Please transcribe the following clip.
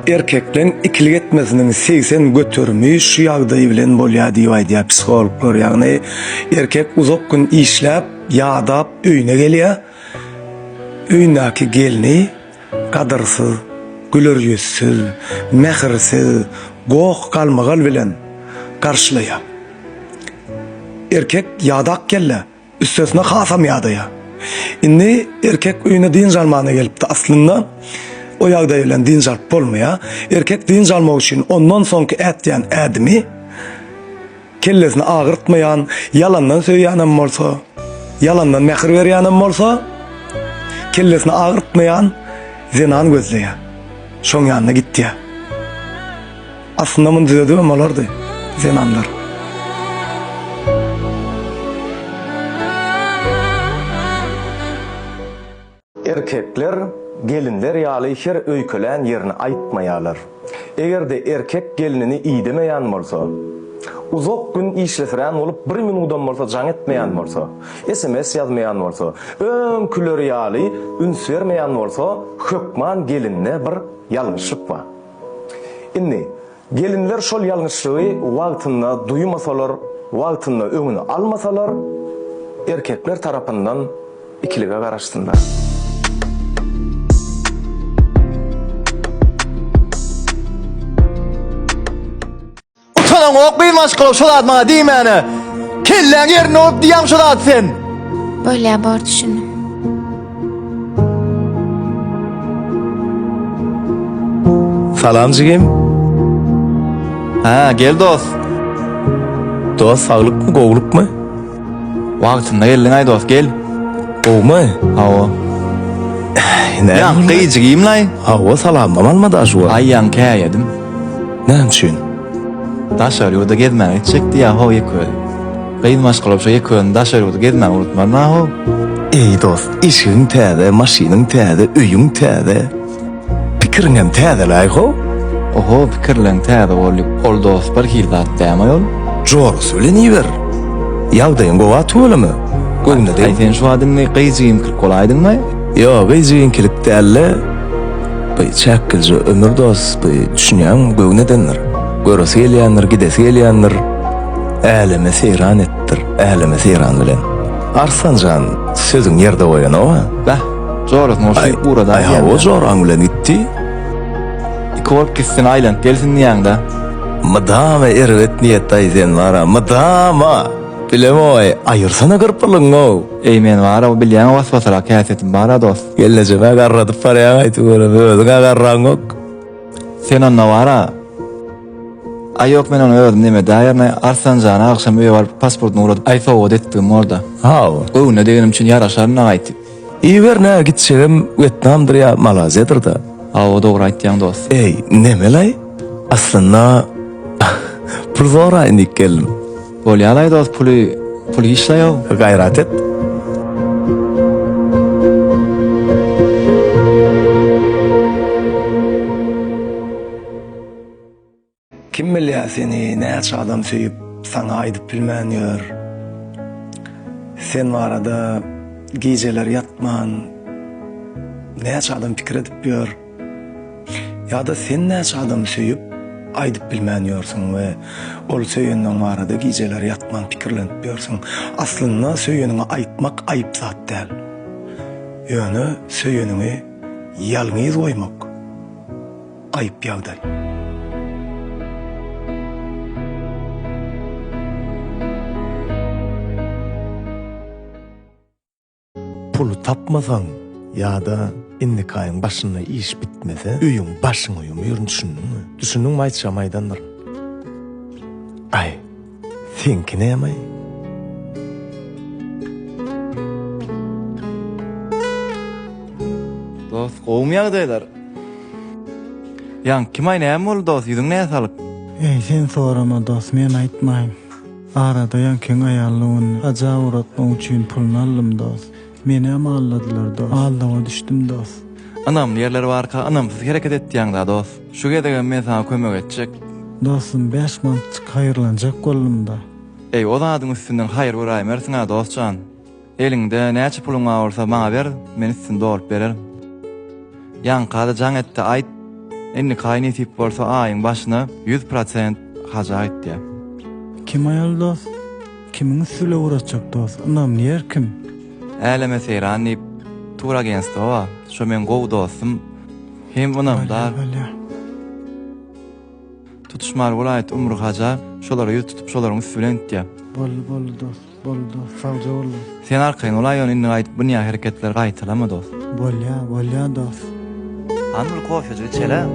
Erkekleň ikilik etmesiniň 80 göterimi şu ýagdaý bilen bolýar diýip aýdýar psihologlar. Ýagny erkek uzak gün işläp, ýadap öýüne gelýär. Öýündäki gelni gadyrsyz, güler ýüzsüz, mähirsiz, goh-galmagal bilen garşylaýar. Erkek ýadap gelýär. Üstesine hasam ýadaýar. Indi erkek öýüne dynç almana gelipdi. Aslynda o ýagdaý bilen dynç alyp bolmaýar. Erkek dynç almak üçin ondan soňky ätýän ädimi kellesini agyrtmaýan, ýalandan söýýänem bolsa, ýalandan mähir berýänem bolsa, kellesini agyrtmaýan zenan gözleýär. Şoň ýanyna gitýär. Aslynda muny düzedibem bolardy, zenanlar. Erkekler gelinler ýaly her öýkelän ýerini aýtmaýarlar. Eger-de erkek gelnini idemeýän bolsa, uzak gün işlesirän bolup bir minudam bolsa jaň etmeýän bolsa, sms ýazmaýan bolsa, öňküleri ýaly üns bermeýän bolsa, hökman gelinde bir ýalňyşlyk bar. Indi, gelinler şol ýalňyşlygy wagtynda duýmasalar, wagtynda öňüni almasalar, erkekler tarapyndan ikilige garaşsynlar. Utanaňok gyz maşgala şo zat maňa diýmäne. Kelläň ýerinde bolup diýýäň şo zady sen. Bolýa bor düşündim. Salam jigim. Ha, gel dost. Dost saglykmy, gowlukmy? Wagtynda geldiň aý dost, gel. Gowmy? Hawa. Näme Ýaň boldy? gyjy giyimlaý. Hawa, salamam almady şu wagt. Aý ýaň käýedim. Näme üçin? Daşary ýurda gezmäge gitjekdi ýa ho ýeke özi. Gyz maşgala şo ýeke özüni daşary ýurda gezmäge ugratmazmy ho? Eý dost, eşigiň täze, maşynyň täze, öýüň täze. Pikiriňem täzeläý how. Oho pikirleň täze boldy. Ol dost bir hili zat dämi ol? Jorasy bilen iber. Ýagdaýyň gowa tüweleme. Göwnüne Aý degme. sen şu wagt indi gyz jigimkilik bolaýdyňmy? Ýok, gyz jigiňkilik däl-de, bu çäkgilje ömür dost, bu düşünýäňmi, göwün edendir. Göresi gelýändir, gidesi gelýändir. Äleme seýran etdir, äleme seýran bilen. Arslan jan, sözüň ýerde goýanok-a. Bäh, jorasyny goşup ugradaý Aý, hawa, joraň bilen gitdi. Iki bolup gitsin, aýlanyp gelsin diýýäň-dä. Mydama erbet niýetdaý sen bar-a, mydama! Bilemok-aý, aýyrsana gyrpylygyňy-ow! Eý, men bar-a, bilýäň was-wasyrak häsiýetim bar-a, dost. Gelnejem-ä garradyp barýaň-aý tüweleme, özüň-ä garraňok. Sen onda bar-a. Aý ýok men ony özüm neme däýerne Arslan jana agşam öýe baryp pasportyny ugradyp aý sowgat etdigim borda. Hawa. Göwnüne degenim üçin ýaraşaryn agaýty. Iber nä gitjegem Wetnamdyr ýa Malaziýadyr-da. Hawa dogry aýtýaň dost. Eý nemelaý aslynda pul soraýyn diýip geldim. Bolýalaý dost puly pul hiçlaýow. Gaýrat et. Kim bilýär seni näçe adam söýüp saňa aýdyp bilmän ýör. Sen barada gijeler ýatman näçe adam pikir edip ýör. Ýa-da sen näçe adamy söýüp aýdyp bilmän ýörsüň we ol söýeniň barada gijeler ýatman pikirlenip ýörsüň. Aslynda söýeniňi aýtmak aýyp zat däl. Ýöne söýeniňi ýalňyz goýmak Aýyp ýagdaý. Puly tapmasaň ýa-da indiki aýyň başynda iş bitmese, öýüň başyňa ýumýaryn düşündiňmi? Düşündiňmi aýtjagym aýdandyryn. Aý, seňki näme-aý? Dost, gowumy ýagdaýlar? Ýaňky kim aý näme boldy dos ýüzüň nä salyk. Eý sen sorama dos men aýtmaýyn. Arada ýaňkyň aýalyny ony haja ugratmak üçin puluny aldym dos. Menem aldadylar dos. Aldawa düşdüm dos. Ynamly ýerler barka ynamsyz hereket etýäňda dos. Şu gezegem men saňa kömek etjek. Dostum bäş manatjyk haýyrlanjak boldumda. Eý o zadyň üstünden haýyr göräýmersiňä dos jan. Eliňde näçe puluň bar bolsa maňa ber, men üstüni dolup bererin. Ýaňka-da jaň et-de aýt. Indiki aý nesip bolsa aýyň başyna 100% haja gitýär. Kim aýal dost? Kimiň üsti bile ugratjak dost? Ynamly ýer kim? Äleme seýran diýip tur agentstwo bar. Şo meň gowy dostum. Hem ynamdar. Bolýa, bolýa. Tutuş Mary welaýaty Umry haja şolara ýüz tutup şolaryň üsti bilen gitýär. Boldy, boldy dost. Boldy dost. Sagja bol dost. Sen arkaýyn bolaý ýöne indi gaýdyp bu nä hereketleri gaýtalama dost. Bolýa, bolýa dost. Hany bir kofejik içelä.